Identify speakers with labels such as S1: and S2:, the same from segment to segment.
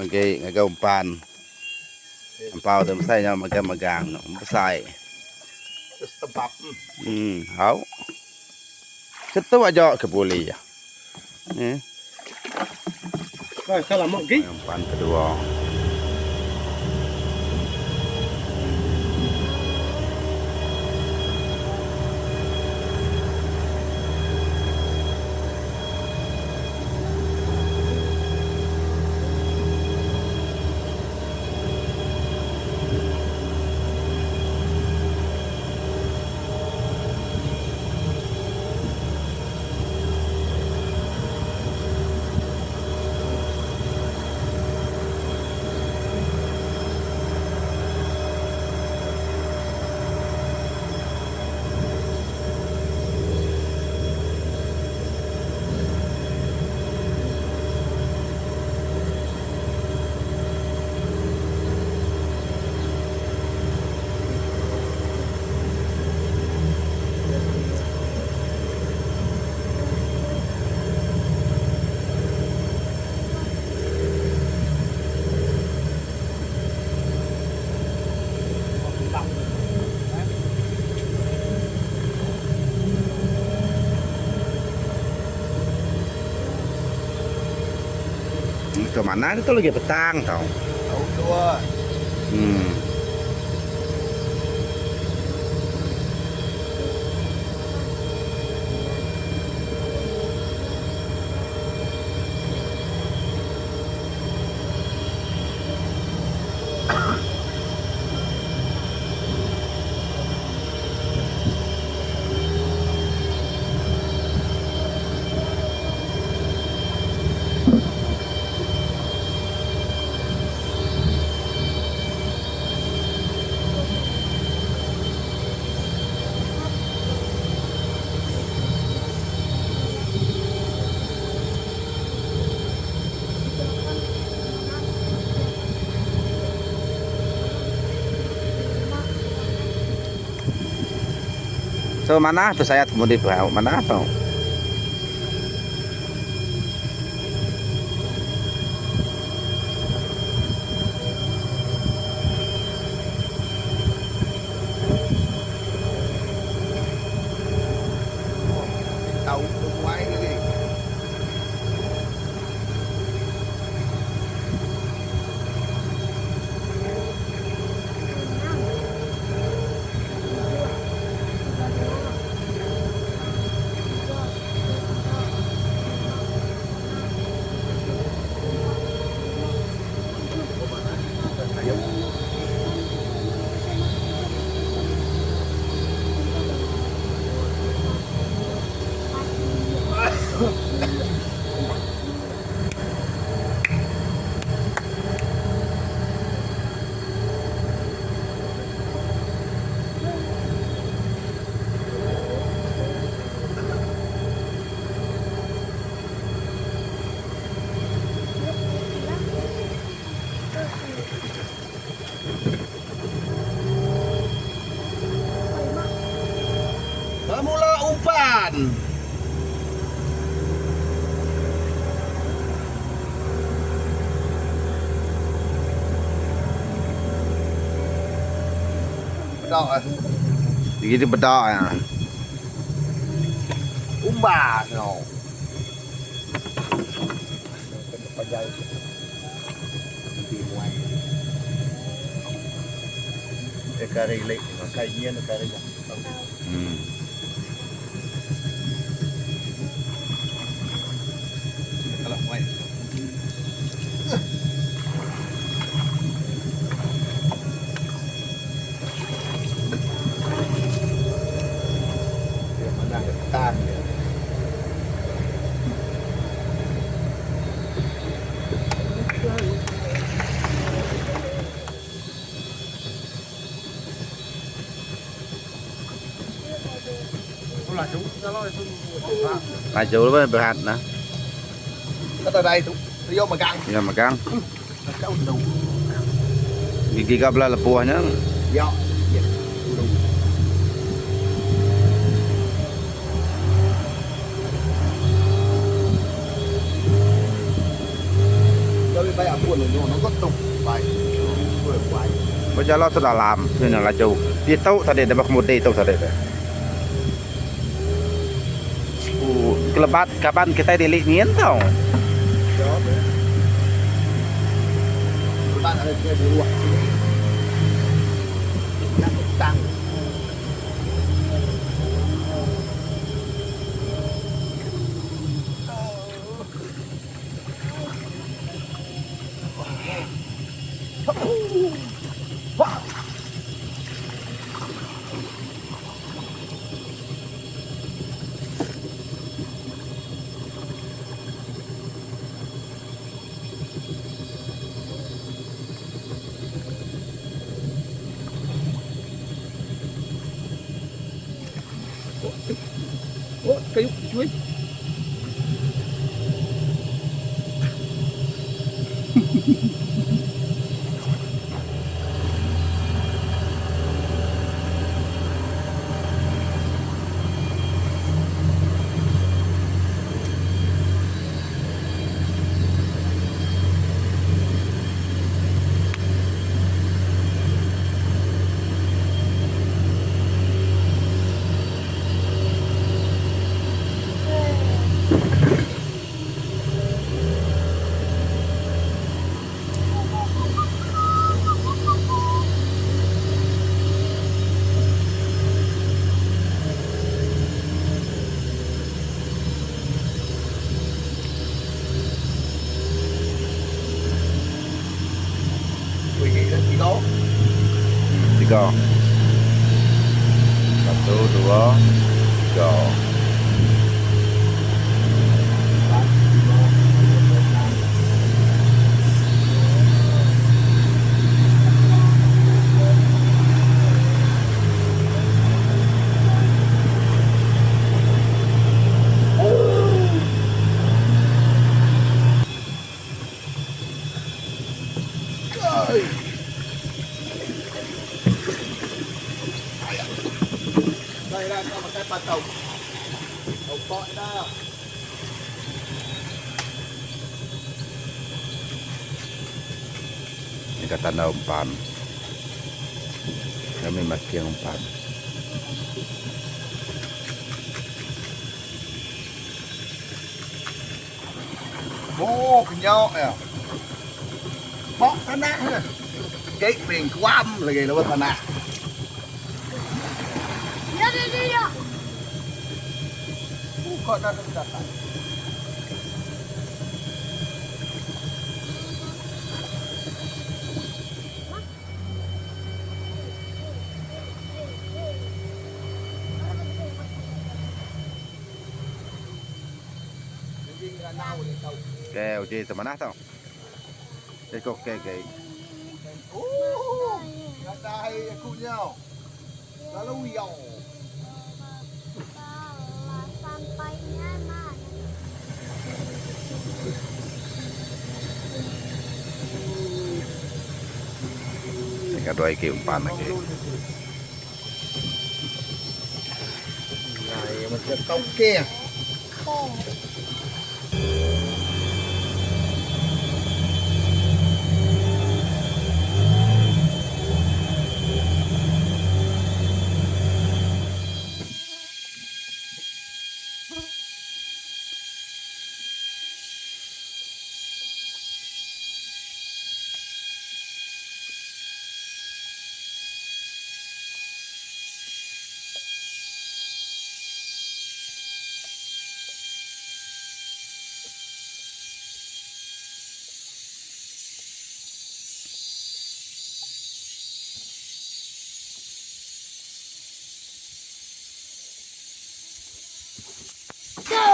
S1: Agi ngaga umpan. Ampau tu mesai nya megang-megang tu besai. Hmm, hau. Setu aja ke bulih. Eh. Umpan kedua. Ke mana tu lagi petang tau. Hmm. So manah tu sayat kemudi perau manah tu.
S2: Bemula umpan. Bedak eh.
S1: Gigi bedak ya.
S2: Umban no.
S1: Hmm. Laju lu berat nah. Ya magang. Gigi ka belah lepuh nya. Bejala tu dalam nya laju. Ditu tadi deba kemudi tu tadi tu. Kelebat kaban kitai dili nyin tau. Tiga. Satu, dua, tiga. Nya tanda umpan. Kami making umpan.
S2: Oh, kenyau ya. Bok tanah ya. Gate ping kuam lagi lawan tanah.
S3: Ya, ya, ya, ya.
S2: Buka dah datang.
S1: Ke uji tu manah tu. Eko ke ke.
S2: Oh, nadai aku nyau. Lalu yau.
S3: Sampainya mana?
S1: Tinggal dua iki umpan lagi.
S2: Này macam tauke.
S3: Oh. Go!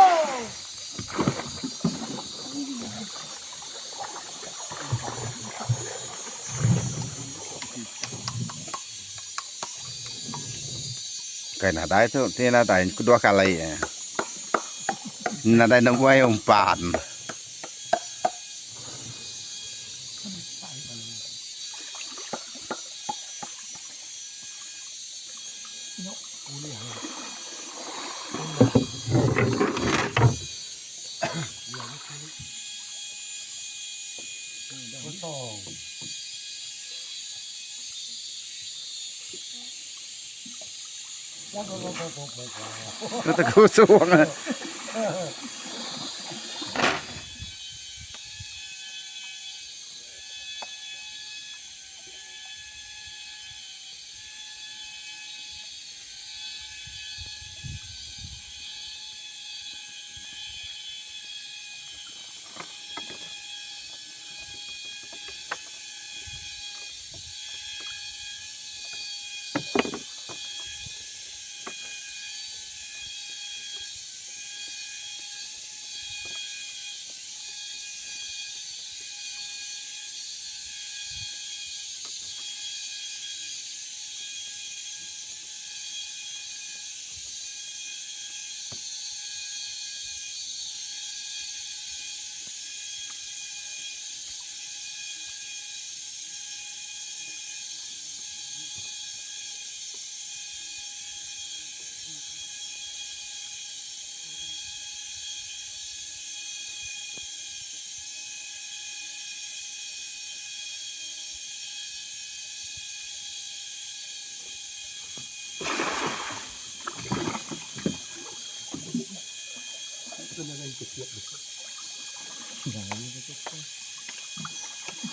S1: Kai nadai tu ti nadai kedua kali iya. Nadai nemuai umpan. Kena kusung.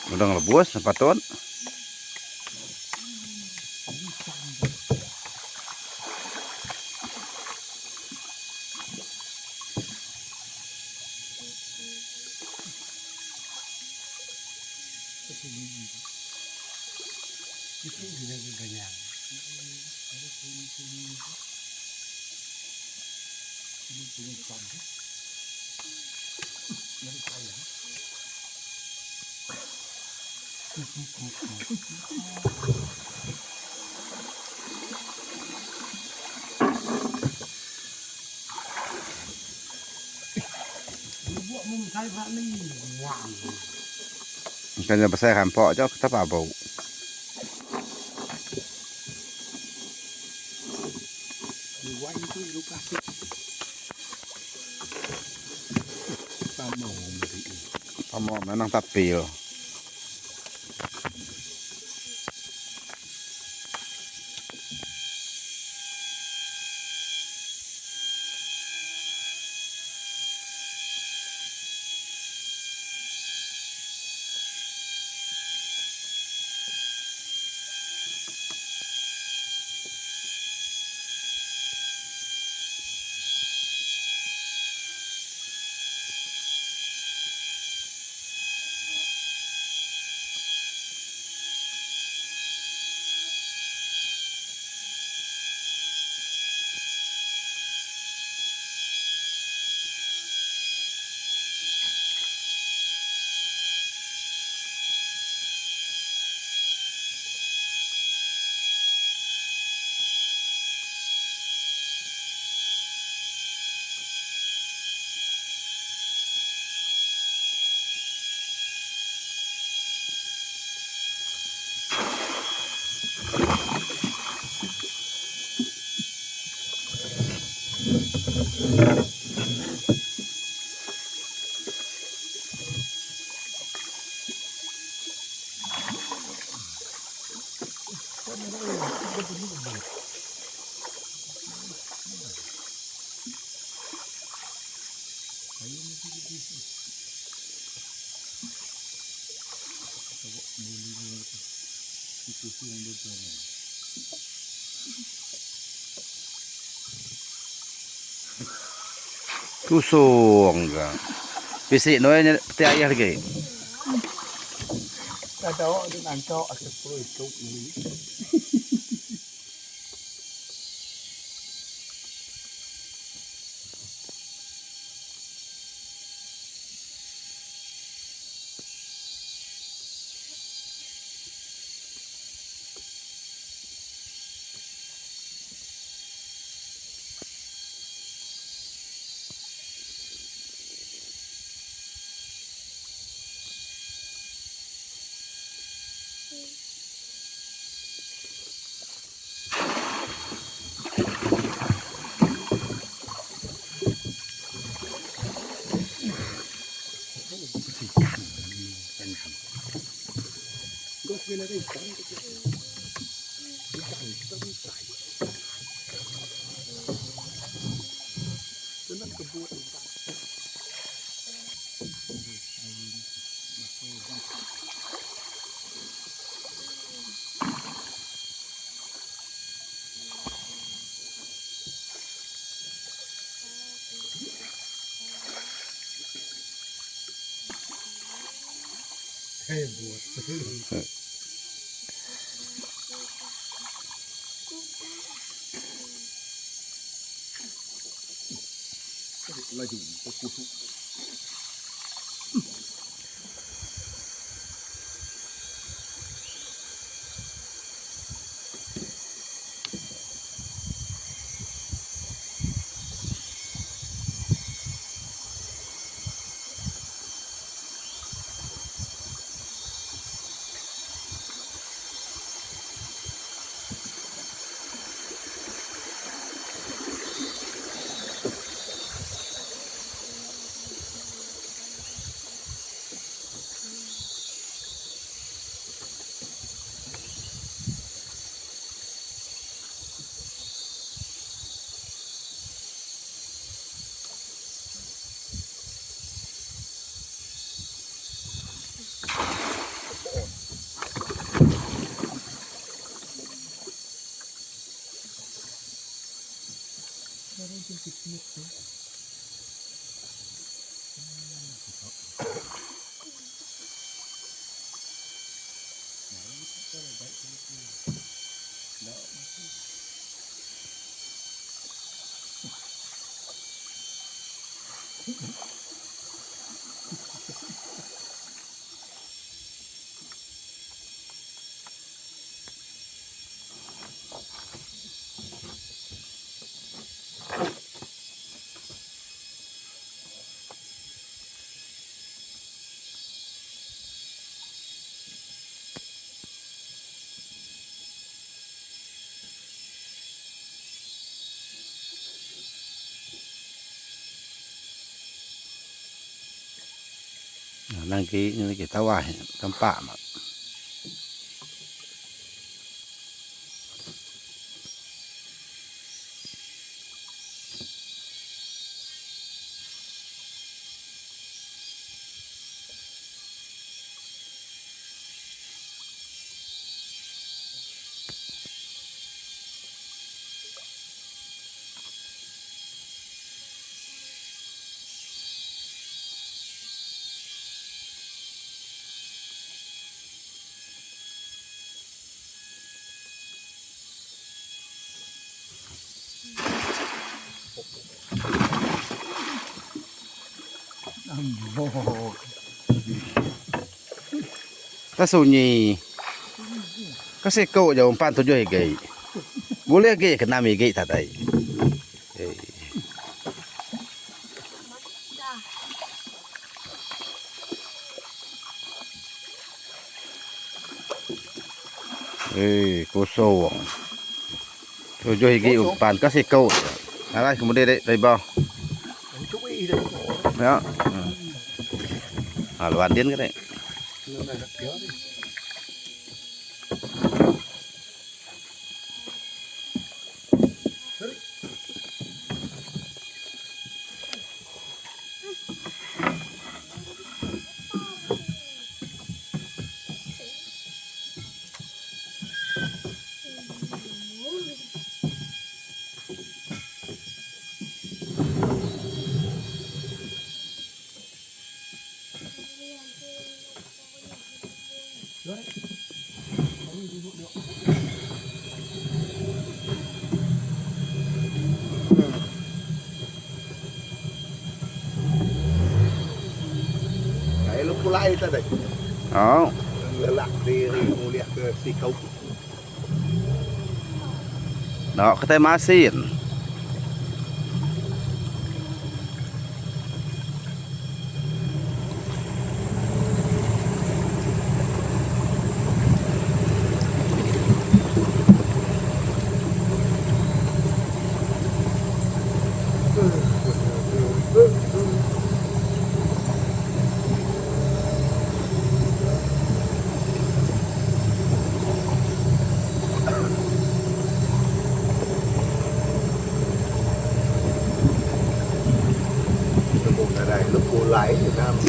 S1: Udah ngelebus patut. Kena besai rampak je kita pabau. Pamor memang tapi yo. Kusung ga. Bisi noi nya peti ayah lagi. Đăng ký như cái tao ai tampak mà. Tak sunyi. Kasi kau je umpan tujuh igi. Boleh agi ke enam igi tadai. Eh. Eh, kosong. Tujuh igi umpan kasi kau. Alai kemudian dek dari bawah. Ya. Ah, luan din ke dek.
S2: Lalu pulai tadi.
S1: Oh.
S2: Lelak diri mulia ke sikau.
S1: Dok kita masin.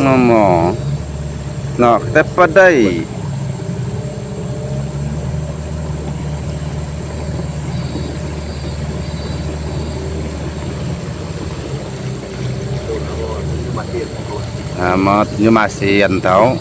S1: Nama. Nah, kita padai. Nama nyu masin tau.